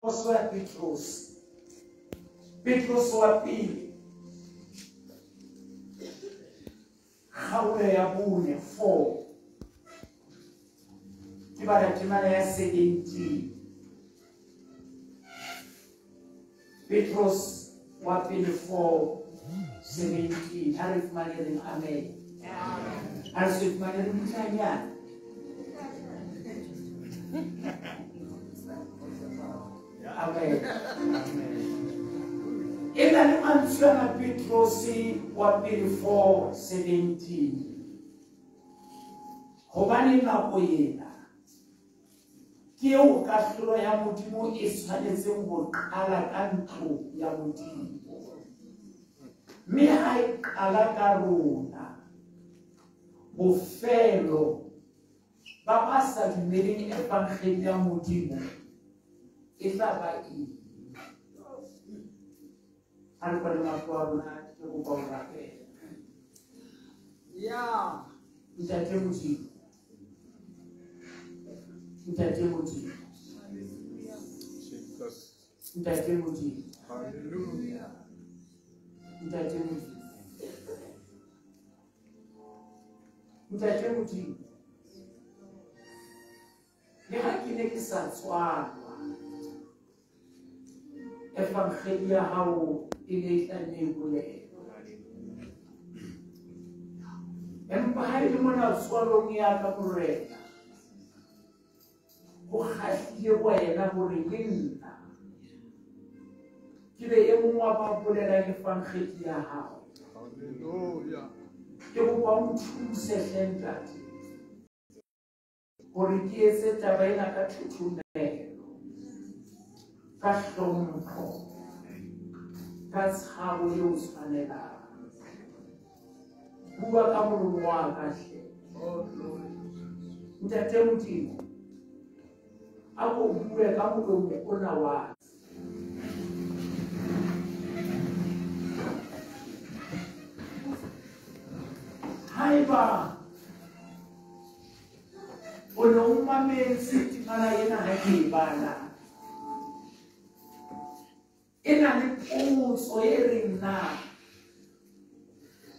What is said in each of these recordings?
Wa Petros. Petros wa pele. Kgaolo ya bone 4. Ke bala temana ya 17. Petros wa pele 4:17. Ha re fumane reng amen. Ha re se fumane re butlanyana. Amen. E na le mantswe ana Petros wa pele 4:17. Hobane nako ena ke eo kahlolo ya Modimo e tshwanetseng ho qala ka ntlo ya Modimo. Mme ha e qala ka rona, bofelo ba ba sa dumeleng evangeli ya Modimo e tla ba eng? Ha re kwale mahlo a rona, ke kopa ho rapela. Yeah. Ntate Modimo. Ntate Modimo. Ntate Modimo. Hallelujah. Ntate Modimo. Ntate Modimo. Le ha ke ne ke sa tswalwa, evangeli ya hao e ne e tla nne e bolelwa. Empa ha e le mona tswalong ya ka Morena, ho kgahlile wena hore le nna ke be e mong wa ba bolelang evangeli ya hao. Hallelujah. Ke kopa o nthuse hle Ntate, hore ke etse taba ena ka thothomelo, ka hlompho, ka tshabo e o tshwanelang. Bua ka molomo wa ka hle. Ntate Modimo, a ko bue ka molomo ona wa ka. Haeba o ne o mametse temana ena ha ke e bala, e na le potso e reng na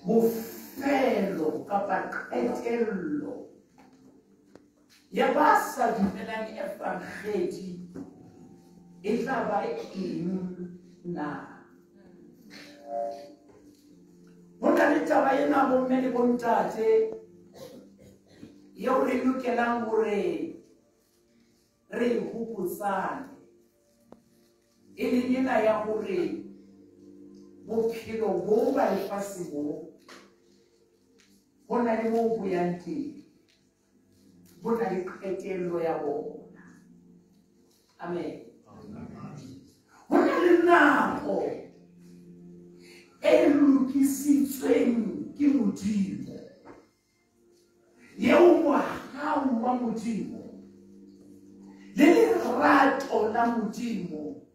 bofelo kapa qetello ya ba sa dumelang evangeli e tla ba eng na? Ho na le taba ena bomme le bontate eo re lokelang hore re e hopotsane, e leng ena ya hore bophelo bo ba lefatshe bo ho na le moo bo yang teng, bo na le qetello ya bona. Amen. Ho na le nako e lokisitsweng ke Modimo, eo mohau wa Modimo le lerato la Modimo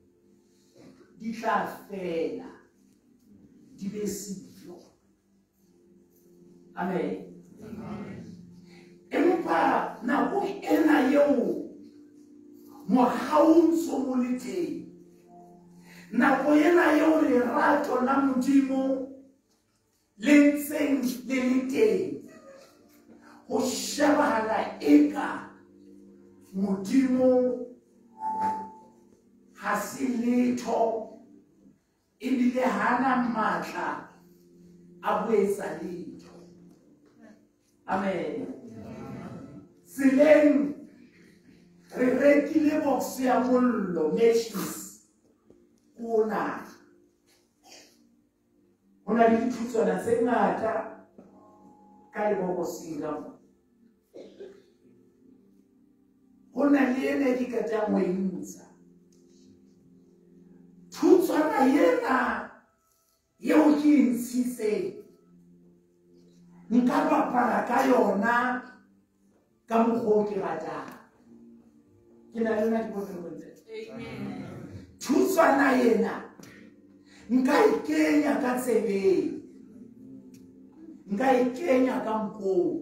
di tla fela di be siyo. Amen. Empa nako ena eo mohau o ntso o le teng, nako ena eo lerato la Modimo le ntseng le le teng, ho shebahala eka Modimo ha se letho ebile hana matla a ho etsa letho. Amen. Tseleng re rekile box ya mollo, matches kona. Ho na le dithutswana tse ngata ka lebokoseng ka mo. Ho na le ena e ke qetang ho e ntsha. Thutswana ena eo ke e ntshitseng, nka bapala ka yona ka mokgwa o ke ratang. Ke na le yona diponong tse. Amen. Thutswana ena nka e kenya ka tsebeng, nka e kenya ka nkong,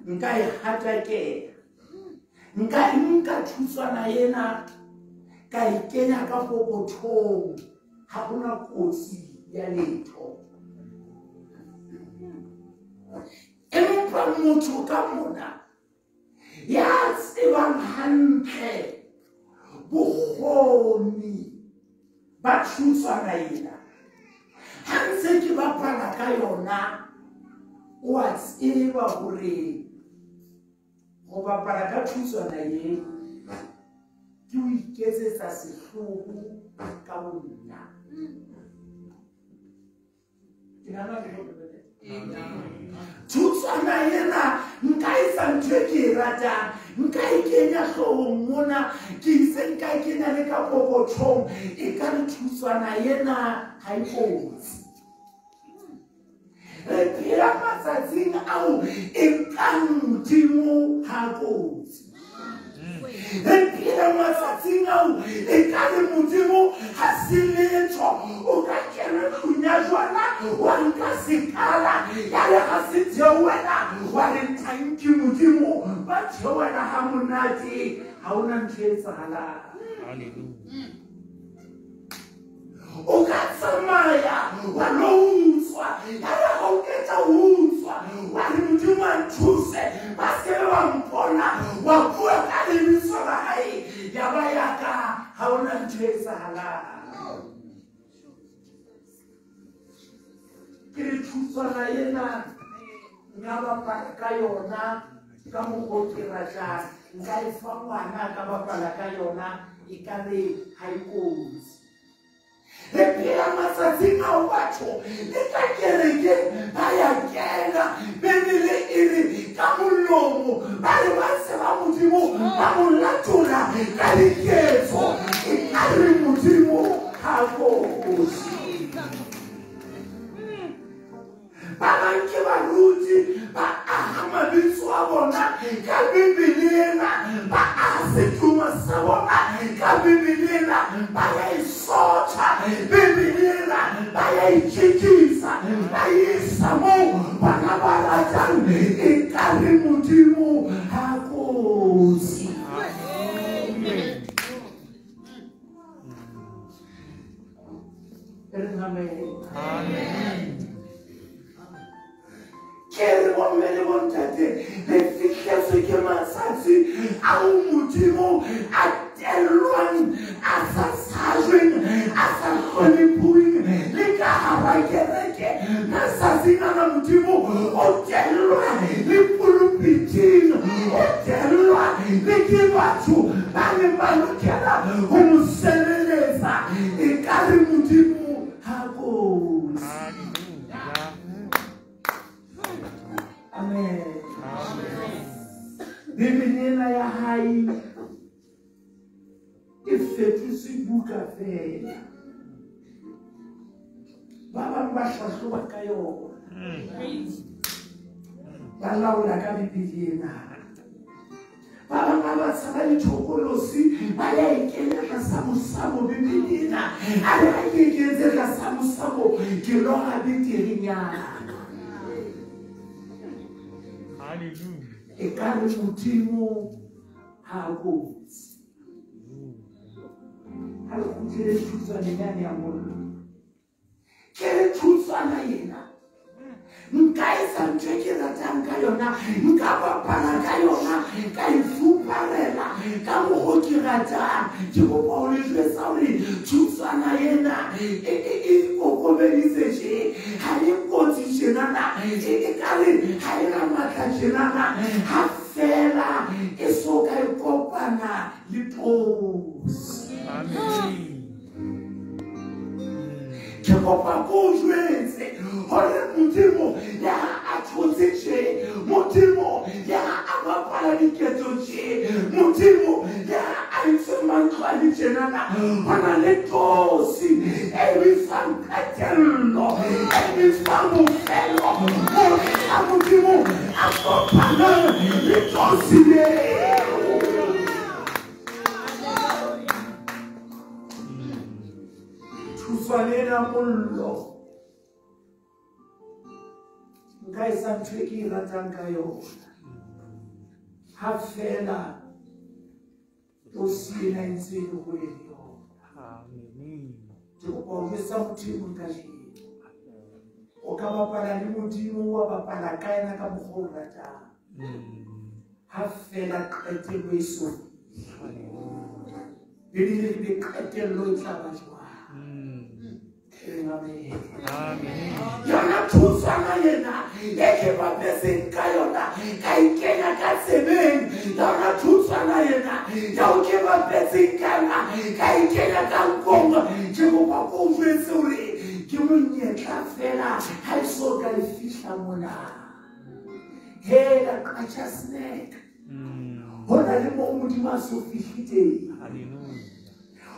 nka e hatakela, nka e nka thutswana ena ka e kenya ka pokothong, ha hona kotsi ya letho. Empa motho ka mona ya tsebang hantle bokgoni ba thutswana ena, ha ntse ke bapala ka yona, o a tseba hore ho bapala ka thutswana e ke ho iketsetsa sehloho ka bonna. Ke nahana ke thutswana ena nka etsa ntho e ke e ratang, nka e kenya hloohong mona, ke itse nka e kenya le ka pokothong, e ka re thutswana ena ha e kotsi. Re phela matsatsing ao e nkang Modimo ha kotsi. Re phela matsatsing ao e ka re Modimo ha se letho. O ka kena tlung ya jwala, wa nka sekala, ya re ha se theohela, wa re thank you Modimo, ba theohela ha monate, ha hona ntho e etsahalang. Hallelujah. O ka tsamaya wa lo utswa, ya re ha o qeta ho utswa, wa re Modimo a nthuse, ba se ke ba mpona, wa bua ka lebitso la hae, ya ba ya ka ha hona ntho e etsahalang. Ke re thutswana ena nka bapala ka yona ka mokgwa o ke ratang, nka e fa ngwana ka bapala ka yona, e ka re ha e kotsi. Re phela matsatsing ao batho le ka kerekeng ba ya kena, Bibele e re ka molomo ba re ba tseba Modimo, ba mo latola ka diketso, e ka re Modimo ha kotsi. Ba bang ke baruti, ba aha mabitso a bona ka Bibele ena, ba aha setuma sa bona ka Bibele ena, ba ya e sotha Bibele ena, ba ya e tjekisa, ba isa moo bana ba ratang, e ka re Modimo ha kotsi. Amen. Amen. Ke re bomme le bontate, le fihletswe ke matsatsi ao Modimo a tellwang, a sa tshajweng, a sa hlonephuweng le ka hara kereke. Matsatsing ana Modimo o tellwa le pulpiting, o tellwa le ke batho ba neng ba lokela ho mo sebeletsa. E ka re Modimo ha kotsi. Amen. Bibele ena ya hae e fetotse buka fela. Ba bang ba hlahloba ka yona, ba laola ka Bibele ena. Ba bang ba ba tshaba dithokolosi, ba ya e kenya tlasa mosamo Bibele ena. A re ha ke e kentse tlasa mosamo, ke lora beterenyana. E ka re Modimo ha kotsi. Ha re kgutlele thutswaneng yane ya mollo. Ke re thutswana ena nka etsa ntho e ke ratang ka yona, nka bapala ka yona, ka e fuparela ka mokgwa o ke ratang. Ke kopa ho le jwetsa hore thutswana ena e ikokobeditse tje, ha e kotsi tjenana, e ka re ha e na matla tjenana, ha fela e so ka e kopana le tosi. Ke kopa ko o jwetse hore Modimo le ha a thotse tje, Modimo le ha a bapala diketso tje, Modimo le ha a entse mantlwane tjenana, ho na le tosi e bitswang qetello, e bitswang bofelo, mohla Modimo a kopanang le tosi eo. Thutswana ena mollo nka etsa ntho e ke e ratang ka yona, ha fela tosi ena e ntse e le hole le yona. Amen. Ke kopa ho jwetsa motho e mong kajeno. O ka bapala le Modimo, wa bapala ka yena ka mokgwa o ratang. Ha fela qetello e so fihle. Bibele e re qetello e tla ba jwang? Amen. Amen. Yona thusana ena e ke bapetseng ka yona, ka ikenya ka tsebeng. Yona thusana ena eo ke bapetseng ka yona, ka ikenya ka nkong. Ke kopa ko o jwetse hore ke monyetla fela ha e so ka e fihla mona. Hela qatjha snack. Ho na le moo Modimo a so fihle teng. Hallelujah.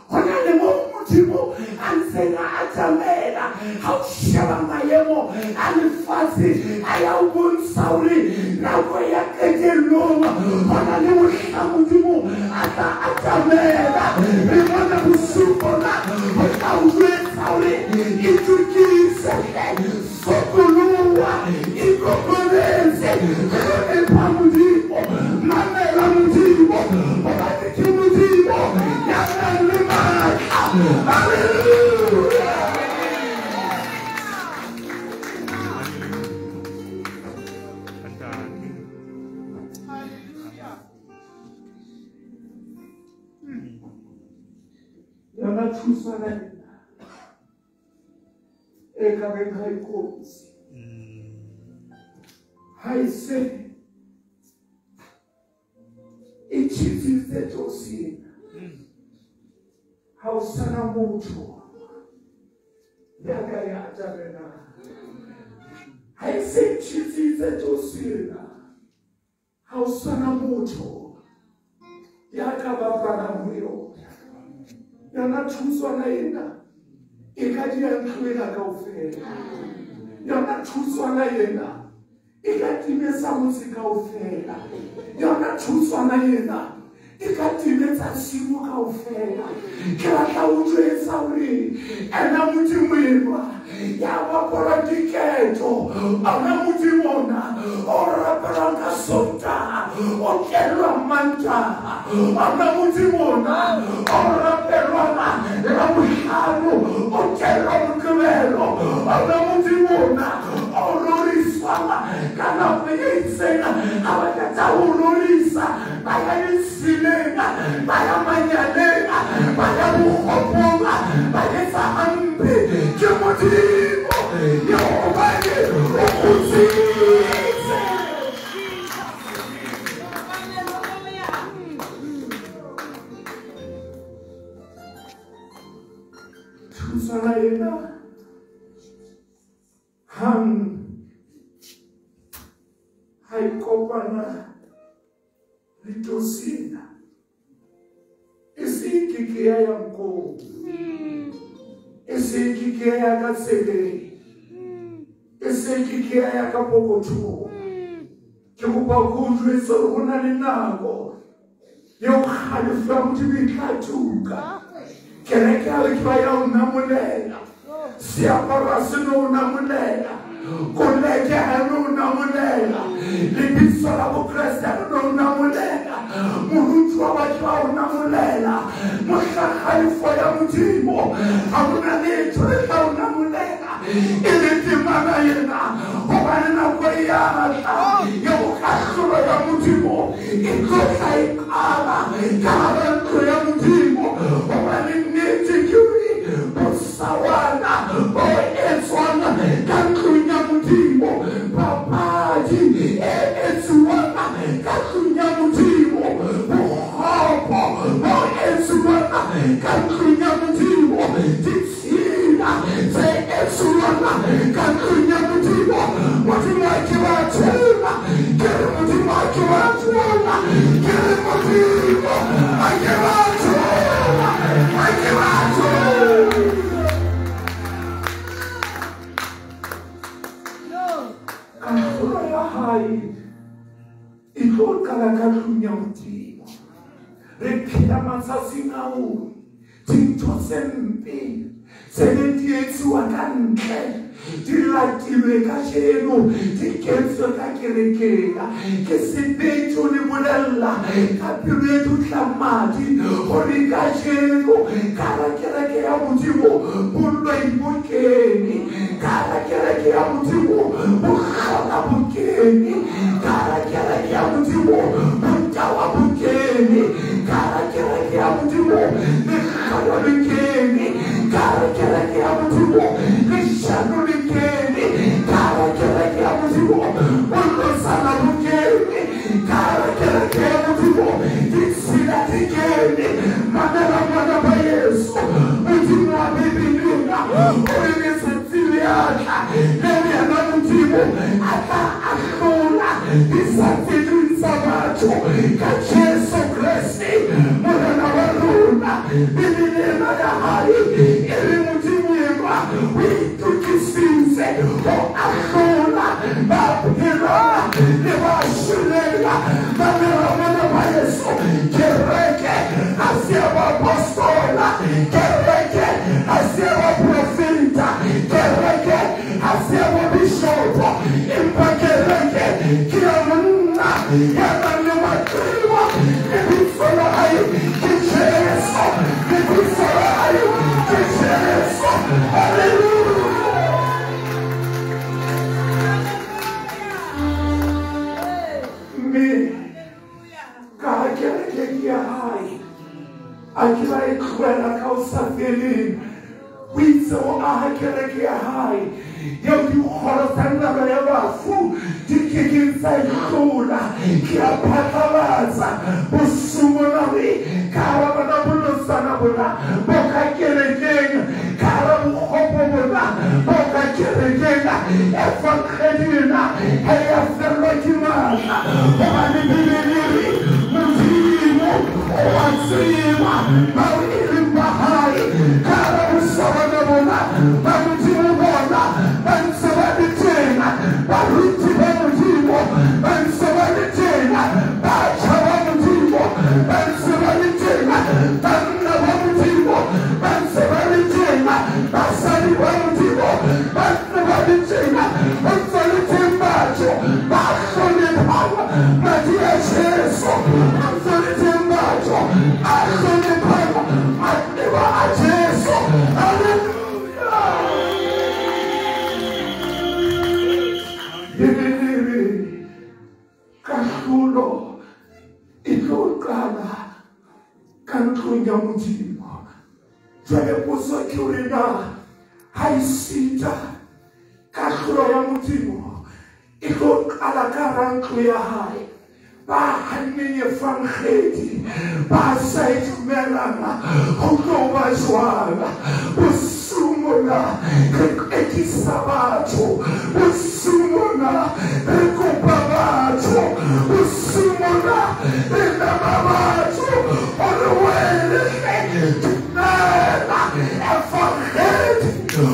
Ho na le moo Modimo a ntseng a atamela. Ha o sheba maemo a lefatshe, a ya o bontsha hore nako ya qetellong ho na le mohla Modimo a tla atamela. Re bona bosiu bona ho tla o jwetsa hore itokise, sokoloha, ikokobetse, hlonepha Modimo, mamela Modimo, hobane ke Modimo ya nang le matla. Hallelujah. Hallelujah. Yona thusana ena e ka reng ha e kotsi, ha e se e tjhesitse tsosi ena, ha o sana motho ya ka e atamelang. Ha e se e tjhesitse tsosi ena, ha o sana motho ya ka bapalang ho yona. Yona thuswana ena e ka diya ntlo ena kaofela. Yona thuswana ena e ka timetsa motse kaofela. Yona thuswana ena e ka timetsa tshimo kaofela. Ke batla ho jwetsa hore ena Modimo enwa ya bapalang diketo, ona Modimo ona o rapelang ka Sontaha, o kellwang Mantaha, ona Modimo ona o rapelwang Labohlano, o kellwang Moqebelo, ona Modimo ona o roriswang ka nako e itseng. Ha ba qeta ho rorisa, ba ya ditshileng, ba ya manyaleng, ba ya bokgopong, ba etsa hampe. Ke Modimo ya hobane o kgutsitse. Thusana ena hang ha e kopana le tosina, e se ke ke ya ya nkong, e se ke ke ya ka tseleng, e se ke ke ya ka pokothong. Ke kopa ko o jwetse hore ho na le nako eo kgalefo ya Modimo e tla tuka. Kereke ya re ke ba ya o namolela, seaparo ha se no o namolela, koleke ha no o namolela, lebitso la Bokreste ha no o namolela, moruti wa batho ba o namolela. Mohla kgalefo ya Modimo ha hona letho le tla o namolela, e le temana ena, hobane nako e ya tla eo kahlolo ya Modimo e tlo tla e qala ka hara ntlo ya Modimo. Hobane nnete ke hore bosawana bo etswang ka ntlong ya Modimo, papadi e etsuwang ka tlung ya Modimo, bokgopo bo etsuwang ka tlung ya Modimo, ditshila tse etsuwang ka tlung ya Modimo. Modimo a ke wa tshela, ke re Modimo a ke wa tshela, ke re Modimo a ke wa tshela, a ke wa tshela. Kahlolo ya hae e tlo qala ka tlung ya Modimo. Re phela matsatsing ao dintho tse mpe tse neng di etsuwa ka ntle di latilwe kajeno, di kentswe ka kerekeng. Ke sebete ho le bolella ka pelo e dutlang madi hore kajeno ka hara kereke Boloi bo kene ka hara kereke ya Modimo, bohlola bo kene ka hara kereke ya Modimo, botawa bo kene ka hara kereke ya Modimo, lehloyo le kene ka hara kereke ya Modimo, leshano le kene ka hara kereke ya Modimo, bolosana bo kene ka hara kereke ya Modimo, ditshila di kene. Mamela ngwana ba Yesu, Modimo wa Bibele o re letsatsi le a tla leo yena Modimo a tla ahlola di sa tse ding tsa batho ka Jesu Kreste Morena wa rona. Bibele ena ya hae e re Modimo enwa o itokisitse ho ahlola ba phelang le ba shweleng. Mamela ngwana ba Yesu, kereke ha se ya baapostola, kereke ha se ya baprofeta, kereke ha se ya babishopo, empa kereke ke ya monna ya nang le maqeba. Lebitso la hae ke Jesu, lebitso la hae ke Jesu. Haleluya. Mme ka ha kereke ke ya hae, a ke ba e tlohela ka ho sa feleng. O itse o aha kereke ya hae eo dikgoro tsa nqalo ya bafu di kekeng tsa e hlola. Ke a phatlalatsa bosiung bona hore ka hara bona bolotsana bona bo ka kerekeng, ka hara bokgopo bona bo ka kerekeng, evangeli ena ha e a fellwa ke matla, hobane Bibele e re Modimo o a tseba bao e leng ba hae. Ka hara bosabana bona ba Modimo bona ba ntse ba le teng, baruti ba Modimo ba ntse ba le teng, batjha ba Modimo ba ntse ba le teng, banna ba Modimo ba ntse ba le teng, basadi ba Modimo ba ntse ba le teng. Ho ntse le teng batho ba hlonepang madi a Jesu, ho ntse le teng batho a hlonepang maqeba a Jesu. Haleluya. Bibele e re kahlolo e tlo qala ka ntlong ya Modimo. Jwale potso ke hore na ha esita kahlolo ya Modimo e tlo qala ka hara ntlo ya hae, ba hanneng evangedi ba sa e dumelang ho tlo ba jwang? Bosiung bona re qekisa batho, bosiung bona re kopa batho, bosiung bona re mema batho hore wele dumela evangedi, hle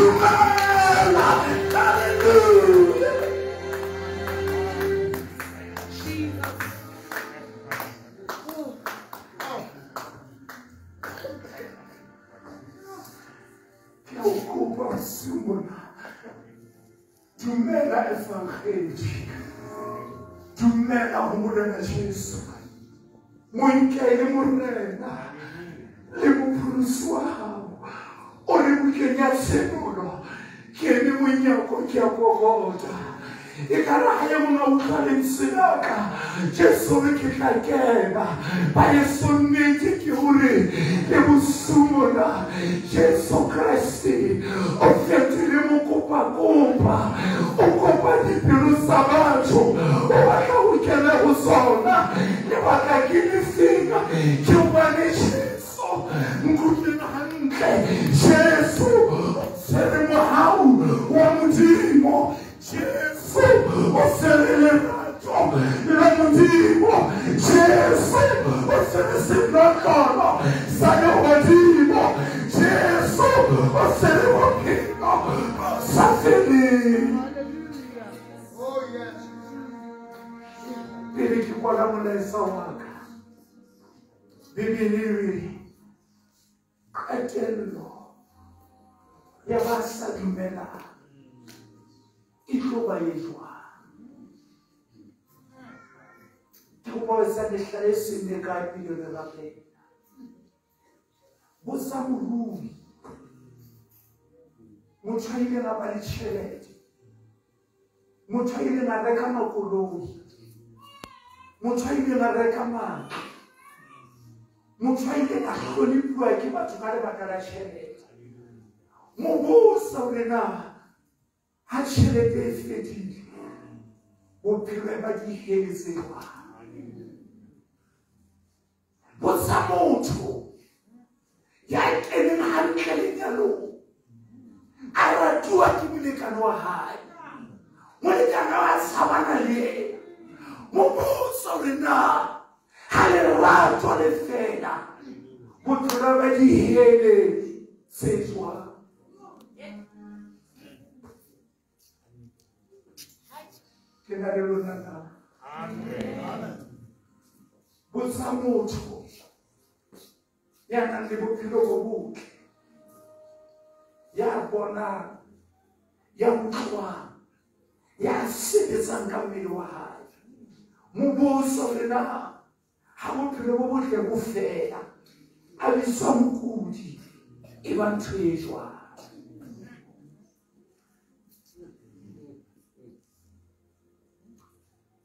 dumela. Haleluya. Ke o kopa bosiung bona, dumela evangedi, dumela ho Morena Jesu, mo nke e le Morena le mopholosi wa hao. O re bukeng ya Tshenolo, ke eme monyako ke a kokota, ekare ha e mong a utlwa lentswe la ka, Jesu re ke tla kena. Ba yeso nnete ke hore le bosiung bona Jesu Kreste o fetohile mokopakopa, o kopa dipelo tsa batho, o batla ho kena ho tsona. Lebaka ke lefeng? Ke hobane Jesu, nkutlweng hantle, Jesu o tshwere mohau wa Modimo, Jesu o tshwere lerato la Modimo, Jesu o tshwere senotlolo sa lehodimo, Jesu o tshwere bophelo bo sa feleng. Pele ke kwala molaetsa wa ka, Bibele e re qetello ya ba sa dumelang e tlo ba e jwang? Ke kopa ho etsa mehlala e seng mekae pele re rapela. Botsa morui, motho a ileng a ba le tjhelete, motho a ileng a reka makoloi, motho a ileng a reka matlo, motho a ileng a hlonephuwa ke batho ka lebaka la tjhelete. Mo botsa hore na ha tjhelete e fedile, bophelo e ba dihele tse jwang. Botsa motho ya keneng hantle lenyalong, a ratuwa ke molekane wa hae, molekane wa tshabana le yena. Mo botsa hore na ha lerato le fela, bophelo ba dihele tse jwang. Ke na le lona na? Amen. Botsa motho ya nang le bophelo bo botle, ya bonang, ya utlwang, ya sebetsang ka mmele wa hae. Mo botsa hore na ha bophelo bo botle bo fela, a bitswa mokudi, e ba ntho e jwang.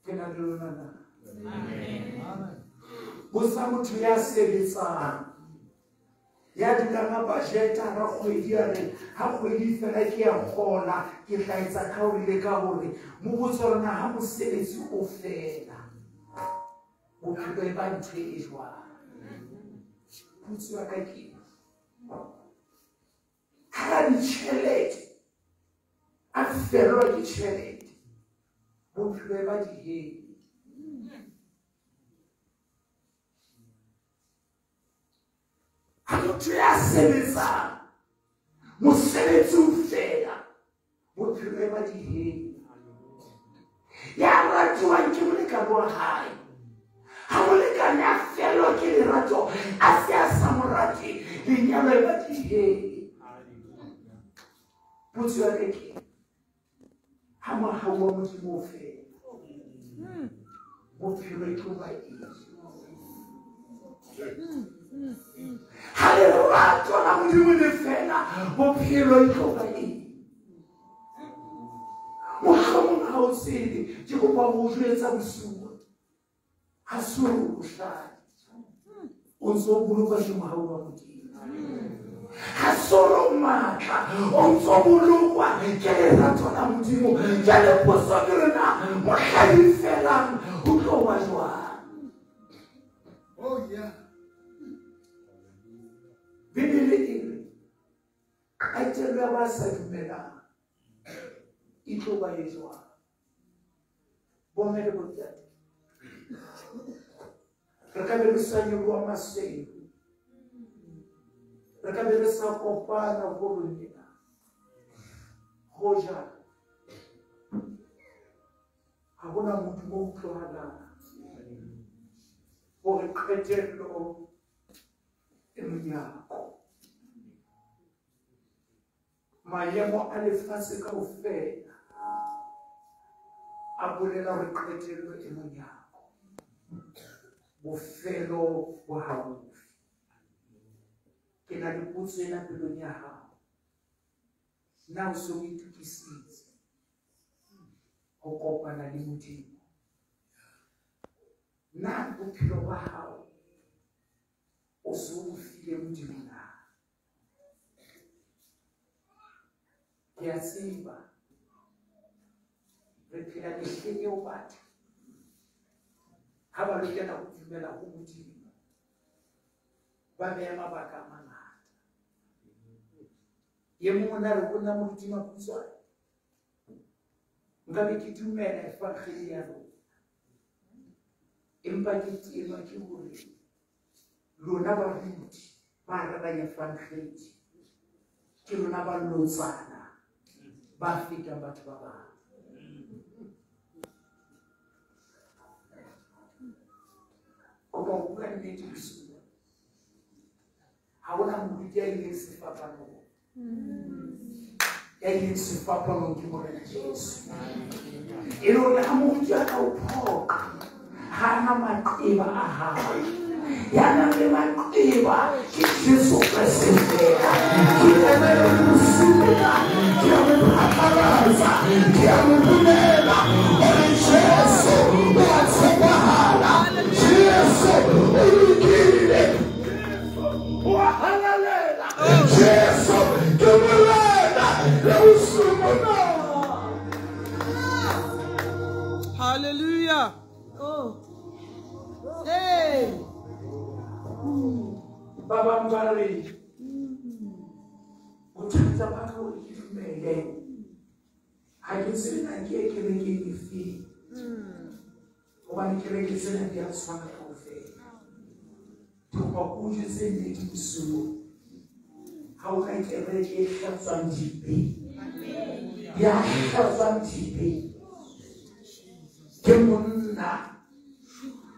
Ke na le lona na? Amen. Botsa motho ya sebetsang, ya dulang a budget-a hara kgwedi, a re ha kgwedi fela ke ya kgola, ke tla etsa ka hore le ka hore. Mo botsa hore na ha mosebetsi o fela, bophelo e ba ntho e jwang. Potso ya ka ke, ha ditjhelete a fellwa ke tjhelete, bophelo e ba dihele. Ha motho ya sebetsang, mosebetsi o fela, bophelo e ba dihele. Ya ratuwang ke molekane wa hae, ha molekane a fellwa ke lerato, a se a sa mo rate, lenyalo e ba dihele. Potso ya ka ke, ha mohau wa Modimo o fela, bophelo e tlo ba eng? Ha lerato la Modimo le fela, bophelo e tlo ba eng? Mohlomong ha o tsebe, ke kopa ho jwetsa bosiu, ha se hore o bohlale, o ntso o bolokwa ke mohau wa Modimo. Ha se hore o matla, o ntso o bolokwa ke lerato la Modimo. Jwale potso ke hore na mohla di felang ho tlo ba jwang? Oh yeah. Bibele e re qetello ya ba sa dumelang e tlo ba e jwang? Bomme le bontate, re ka be re sa nyoloha Maseru, re ka be re sa kopana holong ena, hoja ha hona modumo o utlwahalang hore qetello e monyako. Maemo a lefatshe kaofela a bolela hore qetello e monyako, bofelo bo haufi. Ke na le potso ena pelong ya hao, na o se o itokisitse ho kopana le Modimo? Na bophelo ba hao o se o file Modimo na? Ke a tseba re phela mehleng eo batho ha ba lokela ho dumela ho Modimo ba beha mabaka a mangata. E mong o na re ho nna, moruti Makhutshwane, nka be ke dumela evangeli ya rona, empa ke tenwa ke hore lona baruti ba rerang evangeli ke lona ba lotsana ba fetang batho ba bang. Kopa ho bua nnete bosiu, ha hona moruti ya ileng sefapanong, ya ileng sefapanong ke Morena Jesu. E le hore ha moruti a ka o phoqa, ha ana maqeba a hae. Ya nang le maqeba ke Jesu Kreste fela. Ke yena eo le bosiu ke a mo phatlalatsa, ke a mo bolela hore Jesu o a tshepahala, Jesu o lokile, Jesu o a halalela, Jesu ke Morena le bosiu bona. Hallelujah. Oh. Hey. Ba bang ba re bothata ba ka hore ke dumele ha ke tsebe na ke kerekeng efe, hobane kereke tsena di a tshwana kaofela. Ke kopa o jwetse nnete bosiu, ha o ka kereke e hlatswang dibe, ya hlatswang dibe ke monna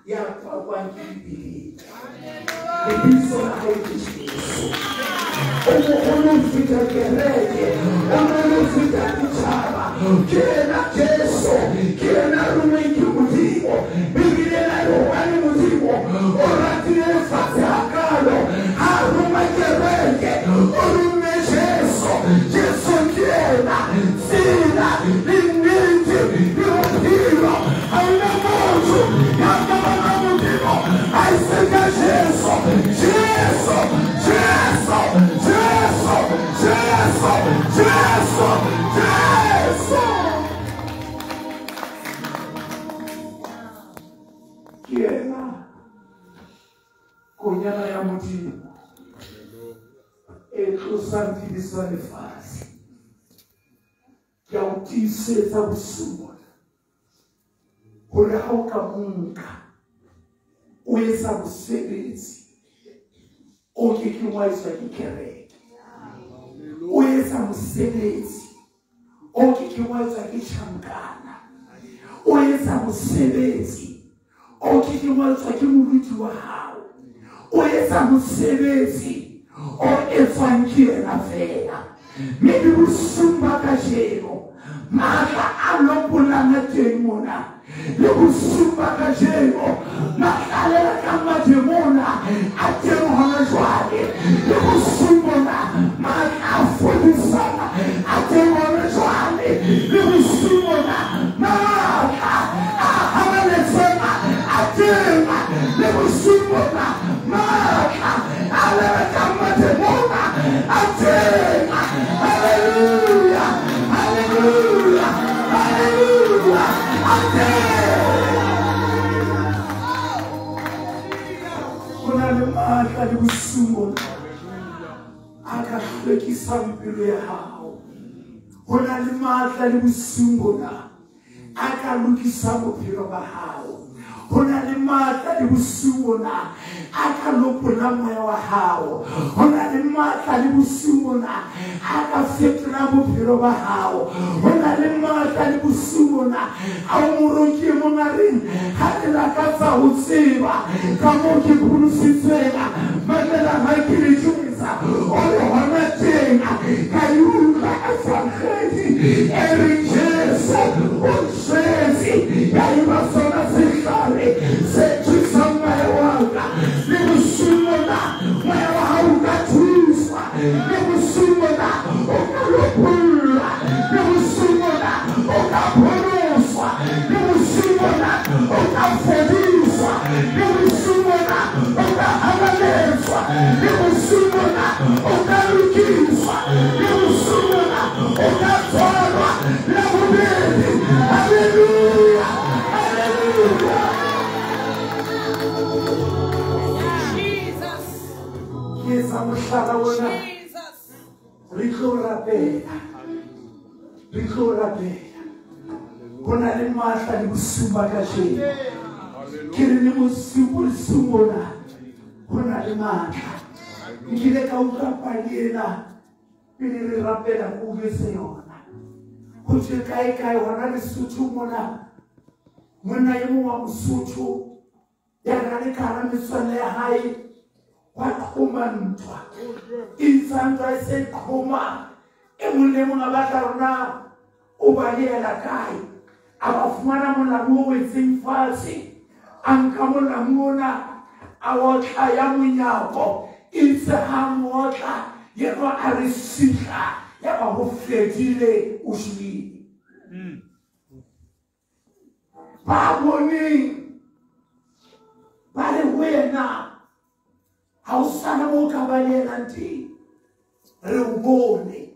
ya pakwang ke Bibele. Lebitso la hae ke Jesu. O moholo ho feta kereke, o moholo ho feta ditjhaba. Ke yena Jesu, ke yena rongweng ke Modimo. Bibele ena e re hobane Modimo o ratile lefatshe hakalo, ha roma kereke, o romme Jesu. Jesu ke yena tsela le nnete le bophelo. Ha hona motho ya ka bonang Modimo ha e se ka Jesu. Jesu, Jesu, Jesu, Jesu, Jesu, Jesu. Ke yena konyana ya Modimo e tlosang dibe tsa lefatshe. Ke a o tiisetsa bosiu bona hore ha o ka monka o etsa mosebetsi o ke keng wa etswa ke kereke, o etsa mosebetsi o ke keng wa etswa ke tjhankana, o etsa mosebetsi o ke keng wa etswa ke moruti wa hao, o etsa mosebetsi o etswang ke yena fela. Mme le bosiung ba kajeno matla a lopollana teng mona, le bosiung ba kajeno matla a lelekang mademona a teng hona jwale, le bosiung bona matla a fodisang a teng hona jwale, le bosiung bona matla a halaletseng a teng, le bosiung bona matla a lelekang mademona a teng. Hallelujah, hallelujah, hallelujah, a teng. Ho na le matla le bosiung bona a ka hlwekisang pelo ya hao. Ho na le matla le bosiung bona a ka lokisang bophelo ba hao. Ho na le matla le bosiung bona a ka lopollang moya wa hao. Ho na le matla le bosiung bona a ka fetolang bophelo ba hao. Ho na le matla le bosiung bona a o moroki e mong a reng ha le lakatsa ho tseba ka moo ke pholositsweng, mamela ha ke le jwetsa o re hona teng ka e utlwa evangedi e reng Jesu o nshwetse, ya eba sona sehlare se thusang moya wa ka. Le bosiung bona moya wa hao o ka thuswa, le bosiung bona o ka lopollwa, le bosiung bona o ka pholoswa, le bosiung bona o ka fodiswa, le bosiung bona o ka halaletswa, le bosiung bona o ka lokiswa, le bosiung bona o ka tswalwa la bobedi. Hallelujah, hallelujah. Jesus. Ke etsa mohlala ona. Jesus. Re tlo rapela, re tlo rapela. Ho na le matla le bosiung ba kajeno. Ke re le bosiung bona ho na le matla. Nkile ka utlwa pale ena pele re rapela ko o jwetse yona. Ho thwe kae kae hona Lesotho mona, monna e mong wa Mosotho ya na le ka hara metswalle ya hae wa qhoma ntwa. Itse ha ntwa e se qhoma, e mong le mong a batla hore na o balehela kae. A ba fumana molamu o wetseng fatshe, a nka molamu ona A otla ya monyako, itse ha mo otla, yena a re sihla, ya ba ho fedile, o shwele. Ba boneng ba re ho yena, ha o sana mo ka ba le yenang teng, re o bone.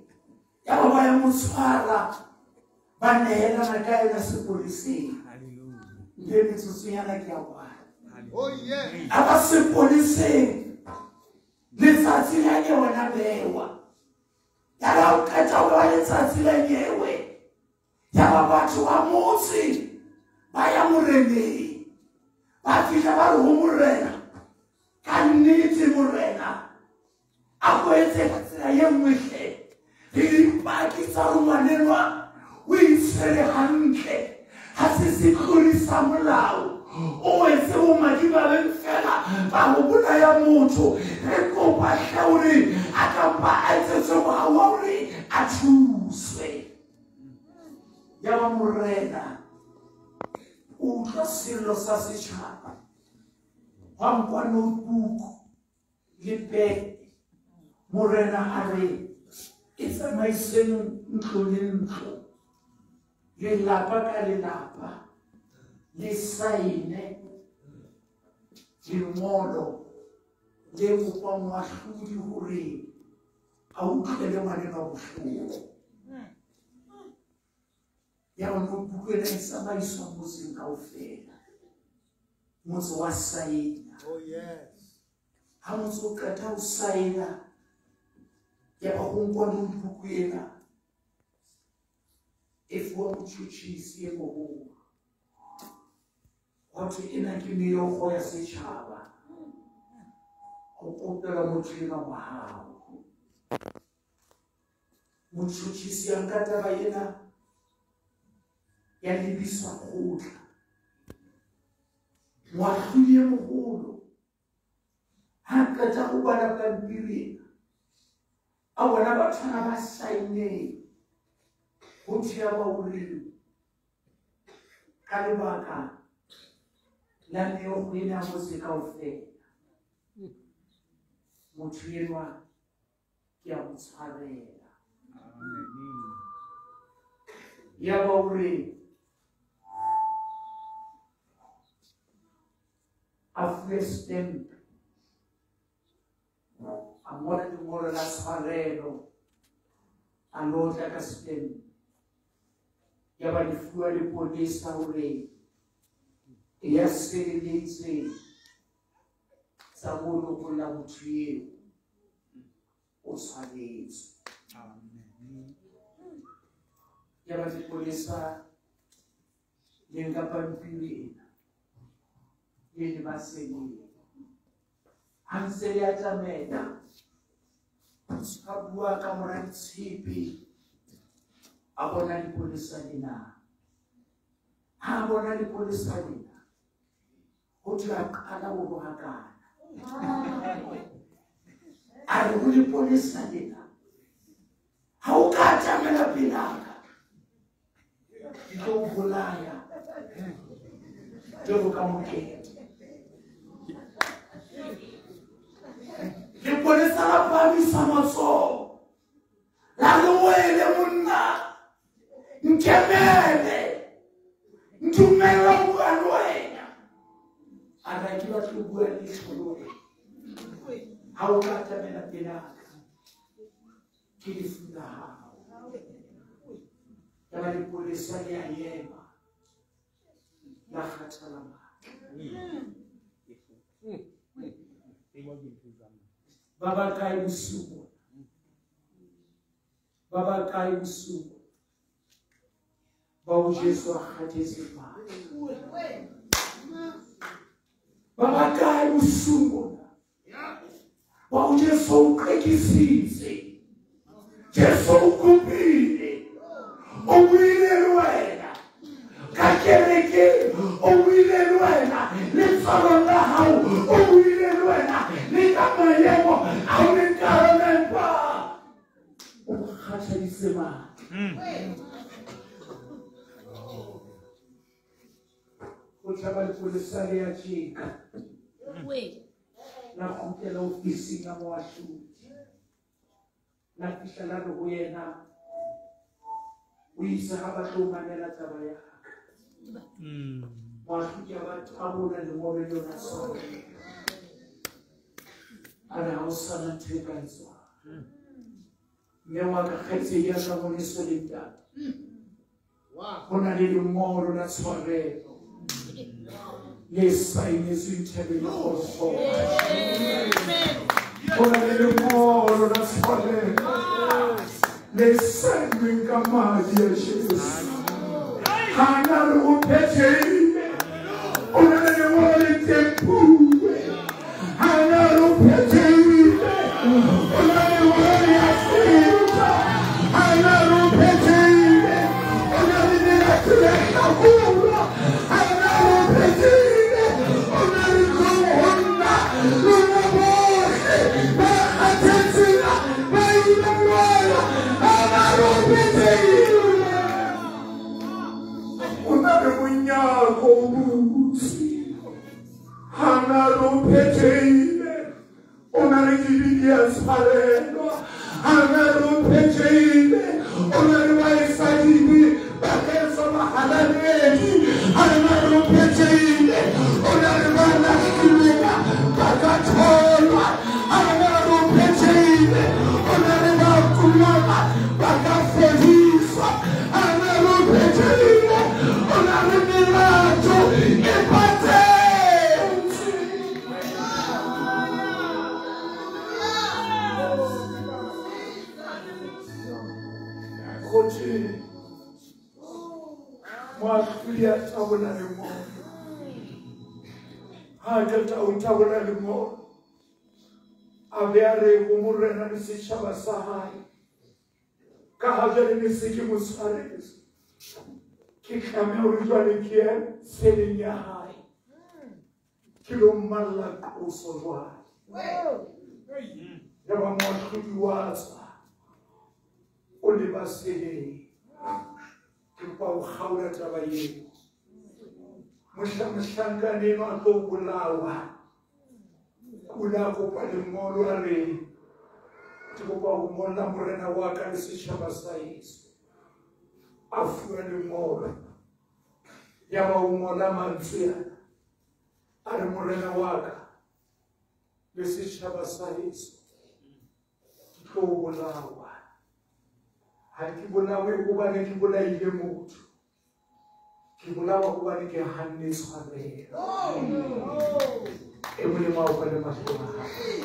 Ya ba ba ya mo tshwara, ba nehelana ka yena sepoleseng. Le metsotso yana ke a kwala. Oh yes. A ba sepoleseng, letsatsi la nyewe la bewa. Ya re ha o qeta ho bewa letsatsi la nyewe, ya ba batho ba motse ba ya moreneng. Ba fihla ba re ho morena, ka nnete morena, a ko etse ka tsela e nngwe hle. Re dipaki tsa hore ngwanenwa o itshwere hantle, ha se setlodi sa molao. O etse bomadimabe fela ba ho bolaya motho. Re kopa hle hore a ka mpa a etsetswe mohau wa hore a thuswe. Ya ba morena o utlwa sello sa setjhaba, hwa nkwa notebook le pene. Morena a re e tsamaiseng ntlo le ntlo, lelapa ka lelapa, le saene lengolo le kopang moahlodi hore a utlwele ngwanenwa bohloko. Ya ba notebook ena e tsamaiswa motseng kaofela. Motse wa saena. Oh yes. Ha motse o qeta ho saena, ya ba ho nkwa notebook ena e fuwa motjhutjhisi e moholo. Ho thwe ena ke meokgo ya setjhaba, ho kopela motho enwa mohau. Motjhutjhisi a nka taba ena ya lebiswa kgotla. Moahlodi e moholo ha qeta ho bala pampiri ena, a bona bathwana ba saenneng, ho thwe ya ba o reng ka lebaka la meokgo ena ya motse kaofela, motho enwa ke a mo tshwarela. Ya ba o re a fuwe stamp, a ngola lengolo la tshwarelo, a lotla ka stamp. Ya ba le fuwa lepolesa hore e ya sebeletse tsa ho lokolla motho eo o tshwaretswe. Ya ba lepolesa le nka pampiri ena le le ba seleng. Ha ntse le atamela, a bua ka mora ditshepe, a bona lepolesa lena. Ha a bona lepolesa lena, ho thwe a qala ho rohakana. A re ho lepolesa lena, ha o ka atamela pelaka, ke tlo o bolaya jwalo ka mokete. Lepolesa la phahamisa matsoho, la re wele monna, nkemele, ntumelle ho bua le wena. A re ha ke batle ho bua letho le wena. Ha o ka atamela pelaka, ke lefu la hao. Ya ba lepolesa le a ema, la kgathala matla. Ba ba kae bosiu bona? Ba ba kae bosiu bona? Bao Jesu a kgathetse matla. Ba ba kae bosiu bona? Bao Jesu o qekisitse. Jesu o kopile. O buile le wena. Ka kerekeng o buile le wena. Letswalong la hao o buile le wena. Le ka maemo a o leng ka ona, empa o mo kgathaditse matla. Ho tla ba lepolesa le ya tjeka. La kgutlela ofising ya moahlodi. La fihla la re ho yena, o itse ha ba tlo mamela taba ya ka. Moahlodi a ba tabola lengolo leo la tshwarelo. A re ha o sana ntho e ka etswang. Mme wa ka, kgaitsedi ya ka, ngwaneso le ntate, ho na le lengolo la tshwarelo le saenetsweng thabeng ya Golgotha. Ho na le lengolo la tshwarelo le saennweng ka madi a Jesu. Ha na re o phethehile, o na le lengolo le tempuwe. Ha na re o phethehile, o na le lengolo le Afrika. Ha na re o phethehile, o na le lerato le hlakolwa. Ha na re o phethehile, o na le tlong ho nna. Lona bohle ba kgathetseng, ba imelwang, ha na re o phethehile. O na le monyako o butse. Ha na re o phethehile, o na le dibe di a tshwarelwa. Ha na re o phethehile, o na le baetsadibe ba ka etswa bahalaledi. Ha na re o phethehile, o na le ba lahlilweng ba ka tholwa. Ha na re o phethehile, o na le ba kulang ba ka fodiswa. Ha na re o phethehile, o na le melato e patetswe. Kgothi moahlodi a tabola lengolo. Ha a qeta ho tabola lengolo, a be a re ho morena le setjhaba sa hae, ka ha jwale ne se ke mo tshwaretse, ke tlameha hore jwale ke ye seleng ya hae, ke lo mmalla qoso jwale. Yaba moahlodi wa tswa, o leba seleng. Ke kopa ho kgaola taba eo. Mohla mohlankana enwa a tlo bolawa, o ile a kopa lengolo a re, ke kopa ho ngolla morena wa ka le setjhaba sa heso. A fuwa lengolo. Yaba o ngola mantswe ana. A re, morena wa ka le setjhaba sa heso, ke tlo bolawa. Ha ke bolawe hobane ke bolaile motho. Ke bolawa hobane ke hanne tshwarelo. E molemo a utlwa le mahlo a hae.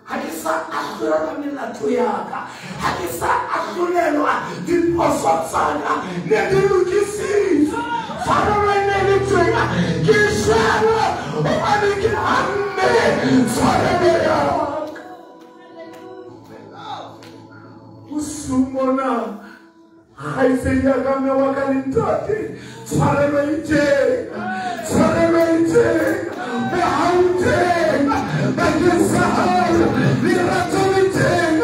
Ha ke sa ahlolelwa melato ya ka, ha ke sa ahlolelwa diphoso tsa ka, ne di lokisitswe. Tshwarelo e ne le teng, ke shwelwa hobane ke hanne tshwarelo ya ka. Bosiung bona, kgaitsedi ya ka, mme wa ka le ntate, tshwarelo e teng, tshwarelo e teng, mohau teng bakeng sa hao, lerato le teng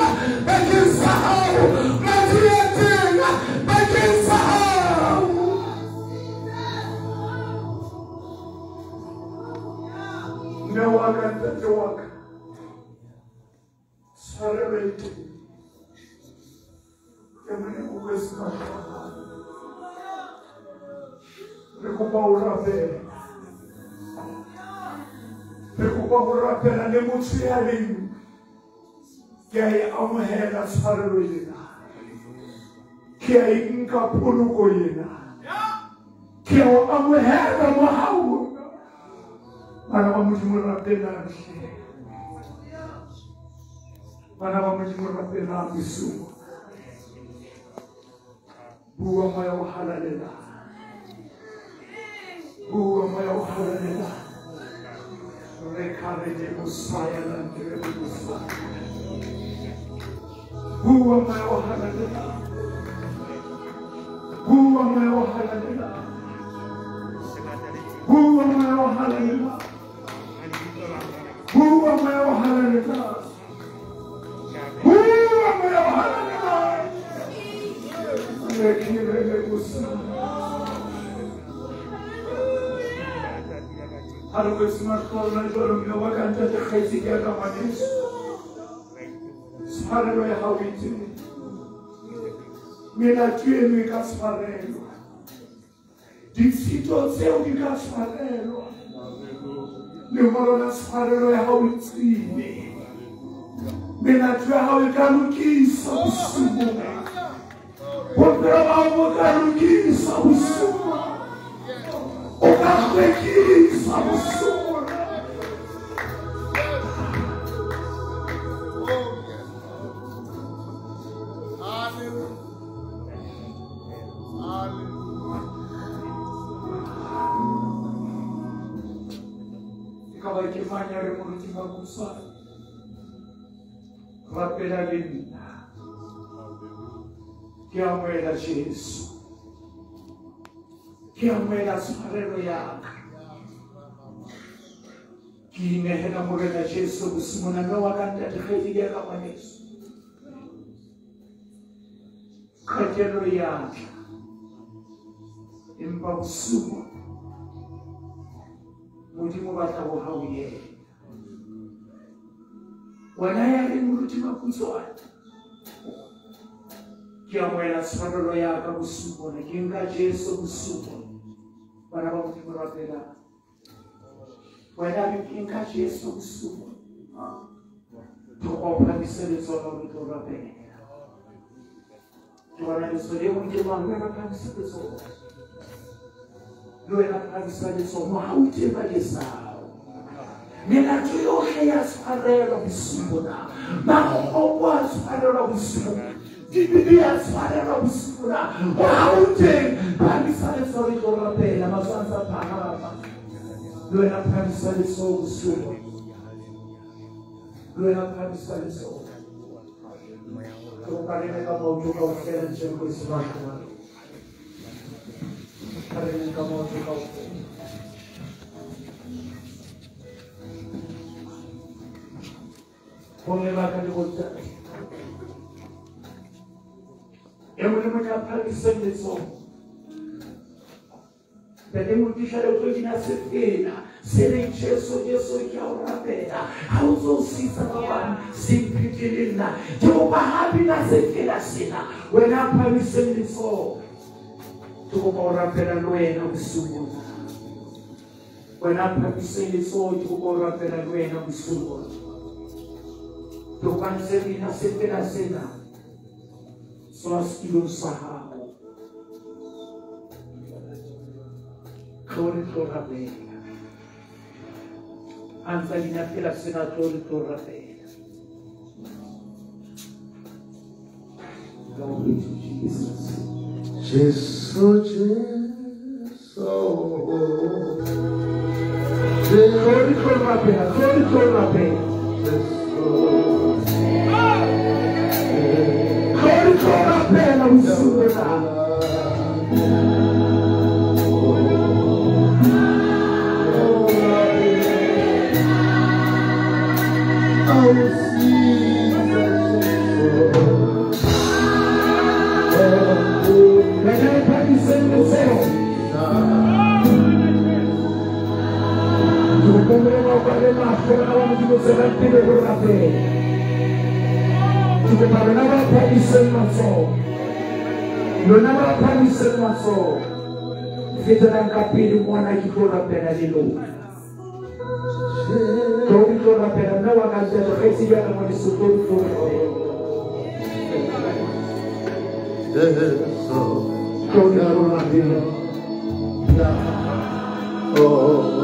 bakeng sa hao, madi a teng bakeng sa hao. Mme wa ka, ntate wa ka, tshwarelo e teng. E molemo o se mahlo a hao. Re kopa ho rapela. Re kopa ho rapela le motho ya leng, ke a e amohela tshwarelo ena. Ke a e nka poloko ena. Ke a o amohela mohau ona. Bana ba Modimo rapelang hle. Bana ba Modimo rapelang bosiung. Bua moya o halalelang. Bua moya o halalelang. Re kare de Mosaya la ndere Mosaya. Bua moya o halalelang. Bua moya o halalelang. Bua moya o halalelang. Bua moya o halalelang. Bua moya o halalelang. Re kire le Mosaya. Ha re kwetse mahlo a rona jwalo, mme wa ka ntate kgaitsedi ya ka ngwaneso. Tshwarelo ya hao e teng. Melato eno e ka tshwarelwa. Ditshito tseo di ka tshwarelwa. Lengolo la tshwarelo ya hao le tswile. Melato ya hao e ka lokiswa bosiu bona. Bophelo ba hao bo ka lokiswa bosiu bona. O ka hlwekiswa bosiu bona. Oh, yes. Hallelujah. Hallelujah. E ka ba ke mang ya reng moruti Mabutsane? Rapela le nna. Ke amohela Jesu. Ke amohela tshwarelo ya ka. Ke inehela Morena Jesu bosiu bona, mme wa ka ntate kgaitsedi ya ka ngwaneso. Qetello ya tla. Empa bosiu bona, Modimo o batla ho hauhela. Wena ya reng moruti Mabutsane, ke amohela tshwarelo ya ka bosiu bona, ke nka Jesu bosiu bona. Bana ba Modimo rapelang. Wena re ke nka Jesu bosiu bona. Ke kopa o phahamise letsoho re tlo rapela. Ke bona letsoho le mong ke mang, wena phahamisa letsoho. Le wena phahamisa letsoho, mohau teng bakeng sa hao. Melato yohle ya tshwarelwa bosiu bona. Makgopo a tshwarelwa bosiu bona. Dibe di a tshwarelwa bosiu bona. Mohau teng, phahamisa letsoho re tlo rapela. Matsoho a ntse a phahama. Le wena phahamisa letsoho bosiu bona. Le wena phahamisa letsoho. Ke kopa re eme ka maoto kaofela ntse re kwetse mahlo a rona. Ha re emeng ka maoto kaofela. Bomme ba ka le bontate. E mong le mong ya phahamiseng letsoho. Ntate Modisha le o tlo bina sefela se reng Jesu, Jesu ke a o rapela. Ha o ntso o sitsa ba bang, se mphete le nna. Ke kopa ha bina sefela sena, wena a phahamiseng letsoho. Ke kopa o rapela le wena bosiu bona. Wena a phahamiseng letsoho, ke kopa o rapela le wena bosiu bona. Ke kopa ntse bina sefela sena, tswa setulong sa hao. Tlo re tlo rapela. Ha ntsa bina fela sena, tlo re tlo rapela. Glory to Jesus. Jesu, Jesu. Tlo re tlo rapela, tlo re tlo rapela. Jesu. Tlo re tlo rapela bosiu bona. Wena e phahamiseng letsoho. Ke kopa Morena o kwale mahlo, bana ba Modimo, tswelang pele ho rapela. Ke kopa lona ba phahamiseng matsoho. Lona ba phahamiseng matsoho. Fetelang ka pele mona, ke tlo rapela le lona. Tlo re tlo rapela, mme wa ka ntate kgaitsedi ya ka ngwaneso, tlo re tlo rapela. Jesu. Tlo re tlo rapela. Oh.